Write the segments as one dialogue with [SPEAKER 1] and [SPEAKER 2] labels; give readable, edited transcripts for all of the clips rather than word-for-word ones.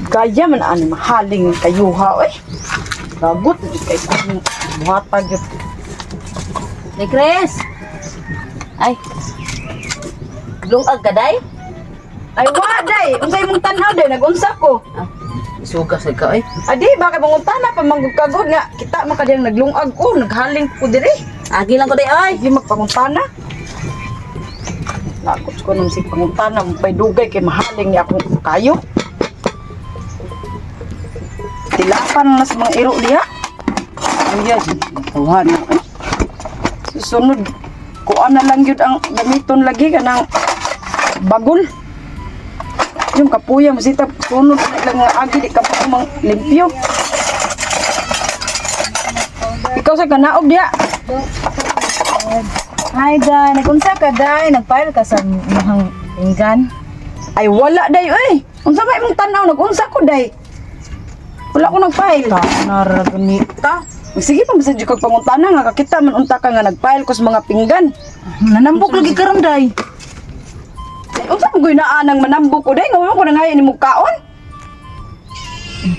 [SPEAKER 1] Gaya man ani mahaling kayuha oy. Lagot jud kay ko buhata gyud.
[SPEAKER 2] Ni Chris. Ay. Lungag ka day?
[SPEAKER 1] Ay wa day, unsay imong tan-aw day nagunsa ko?
[SPEAKER 2] Isuga sa ka ay.
[SPEAKER 1] Adi ba kay mangutana pa manggug kagod nga kita man kadiyang naglungag ko, naghaling ko diri.
[SPEAKER 2] Agi lang ko day ay.
[SPEAKER 1] Sige magpangutana. Lagot ko nung si pangutana mo pa'y dugay kay mahaling ni akong kayo. Tilapan na sa mga iro diha. Ay, tuhan na. Ay. Susunod, kuan na lang yun ang gamiton lagi kanang bagol. Yung kapuya, masita, sunod na lang nga agi, di ka pa mang limpyo. Ikaw sa kanaog diha.
[SPEAKER 3] Hi, Day. Nagunsa ka, Day? Nag-file ka sa imong pinggan?
[SPEAKER 1] Ay wala day oy. Unsa ba imong tan-aw nag-unsa ko day? Wala ko nag-file.
[SPEAKER 3] Nara ganita.
[SPEAKER 1] Sige pa bisan jud kag pangutana nga kakita man unta ka nga nag-file ko sa mga pinggan.
[SPEAKER 3] Nanambok lagi karon, Day.
[SPEAKER 1] Ay, unsa man gyud naa nang manambok ko day nga wa ko nangayo nimong kaon?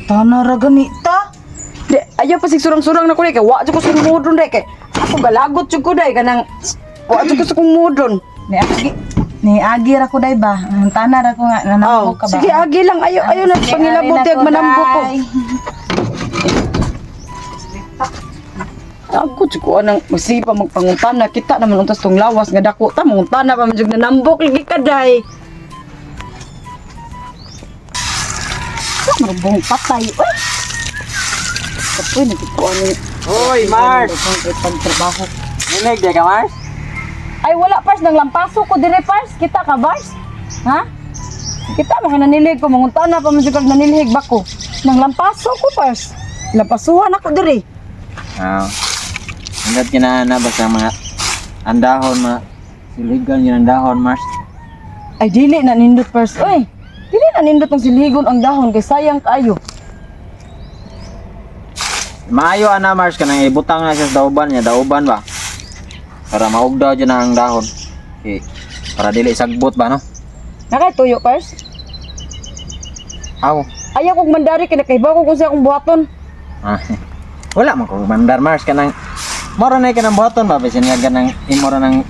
[SPEAKER 3] Tanara ganita.
[SPEAKER 1] Di ayaw pa sig surang-surang na ko day kay wa jud ko sa mudon day kay ako galagot jud ko day kanang wa jud ko sa kong mudon.
[SPEAKER 3] Ni agi ni agi ra ko day ba? Ang tanar ako nga nanambok ka ba?
[SPEAKER 1] Oh, Sige agi lang ayo ayo na
[SPEAKER 3] Sige,
[SPEAKER 1] pangilabot
[SPEAKER 3] ari na
[SPEAKER 1] yag
[SPEAKER 3] ko,
[SPEAKER 1] manambok ko.
[SPEAKER 3] Day.
[SPEAKER 1] Ako jud ko anang masipa magpangutana kita naman untas tong lawas nga dako ta mangutana pa man jud nanambok lagi ka day. Sa marubong patay oy. Kapoy nagkukuan ni
[SPEAKER 4] Uy, Mars!
[SPEAKER 1] Pagtrabaho.
[SPEAKER 4] Ninig di ka, Mars?
[SPEAKER 1] Ay wala pars nang lampaso ko dire pars kita ka bars. Ha? Kita maka nanilhig ko mangutana pa man jud kag nanilhig ba ko. Nang lampaso ko pars. Lampasuhan ako dire.
[SPEAKER 4] Ah. Hanggat kinana basta mga andahon mga siligan yun ang dahon, Mars.
[SPEAKER 1] Ay dili na nindot first oy. Dili na nindot ang siligon ang dahon kay sayang kaayo.
[SPEAKER 4] Maayo ana Mars kanang ibutang na siya sa dauban niya, dauban ba? Para maugdaw dyan na ang dahon. Okay. Para dili sagbot ba no?
[SPEAKER 1] Nakay tuyo first.
[SPEAKER 4] Aw.
[SPEAKER 1] Ayaw kog mandari kay nakahibaw ko kung sa akong buhaton.
[SPEAKER 4] Ah. Wala man ko mandar Mars kanang moro na kanang buhaton ba bisan nga ganang imo ra nang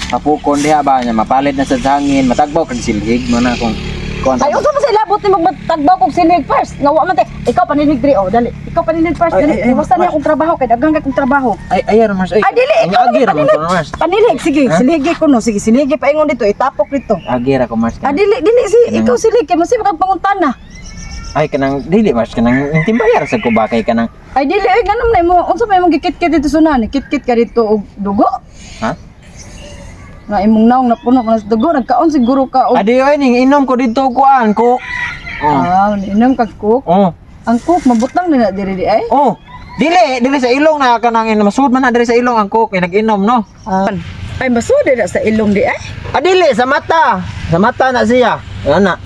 [SPEAKER 4] tapukon diha ba niya mapalit na sa hangin matagbaw kag silhig mo na kung kuan.
[SPEAKER 1] Ay unsa man sa ilabot ni magtagbaw kog silhig first? Nga wa man tay. Ikaw paninhig diri oh, dali. Ikaw paninhig first
[SPEAKER 4] Ay,
[SPEAKER 1] dali.
[SPEAKER 4] ay, ay,
[SPEAKER 1] Iwasan niya akong trabaho kay daghan kay kong trabaho.
[SPEAKER 4] Ay ayan Mars ay.
[SPEAKER 1] Ay dili ikaw
[SPEAKER 4] Agi ra man
[SPEAKER 1] paninhig.
[SPEAKER 4] ko Mars.
[SPEAKER 1] Paninhig sige,
[SPEAKER 4] Ha?
[SPEAKER 1] silhigi ko no. Sige, silhigi paingon dito, itapok dito.
[SPEAKER 4] Agi ra ko Mars.
[SPEAKER 1] Ah dili dili si
[SPEAKER 4] Kanang-
[SPEAKER 1] ikaw silhig kay masib kag pangutana.
[SPEAKER 4] Ay kanang dili Mars kanang timbayar sa ko ba kay kanang
[SPEAKER 1] Ay dili ay ganun na imo unsa pa imong gikitkit dito sunan? Kitkit ka dito og dugo?
[SPEAKER 4] Ha?
[SPEAKER 1] Na imong naong napuno ka na sa dugo, nagkaon siguro ka og
[SPEAKER 4] Adi oy ning inom ko didto kuan ko. Oh.
[SPEAKER 1] Ah, inom kag coke.
[SPEAKER 4] Oh.
[SPEAKER 1] Ang coke mabutang na diri di ay.
[SPEAKER 4] Oh. Dili, dili sa ilong na kanang masud man na diri sa ilong ang coke eh, nag-inom no.
[SPEAKER 1] Ah. Ay masud na sa ilong di ay.
[SPEAKER 4] Ah, dili sa mata. Sa mata na siya. Ana.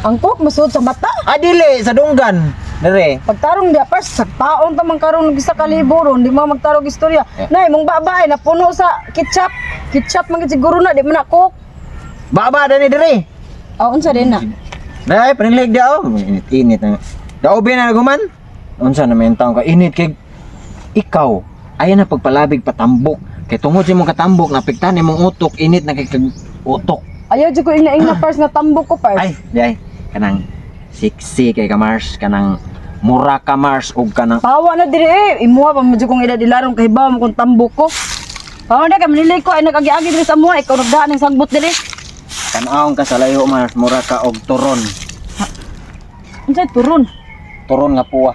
[SPEAKER 1] Ang coke masud sa mata.
[SPEAKER 4] Ah, dili sa dunggan. Dire.
[SPEAKER 1] Pagtarong di first sa taon ta man karon sa kalibo ron, di mo magtarong istorya.
[SPEAKER 4] Yeah.
[SPEAKER 1] Nay mong babae napuno sa ketchup. Ketchup man gid siguro na di man na coke.
[SPEAKER 4] Baba dani dire.
[SPEAKER 1] Ah, unsa din na?
[SPEAKER 4] Dai panilig dia oh. Init init na. Daobi na guman. Unsa na may taon ka init kay ikaw. Ayan na pagpalabig patambok. Kay tungod sa imong katambok napiktan imong utok init na kay kag utok.
[SPEAKER 1] Ayaw jud ko ingna-ingna first nga tambok ko first.
[SPEAKER 4] Ay, di ay. Kanang sexy kay ka Mars, kanang mura ka Mars ug kanang
[SPEAKER 1] Pawa na diri eh. Imuha pa mo jud kong edad ilaron kay hibaw mo kung tambok ko. Pawa na kay manilay ko ay nag-agi-agi diri sa amuha ikaw nagdaan ng sagbot diri.
[SPEAKER 4] Tan-awon ka sa layo Mars, mura ka og turon.
[SPEAKER 1] Unsay turon?
[SPEAKER 4] Turon nga puwa.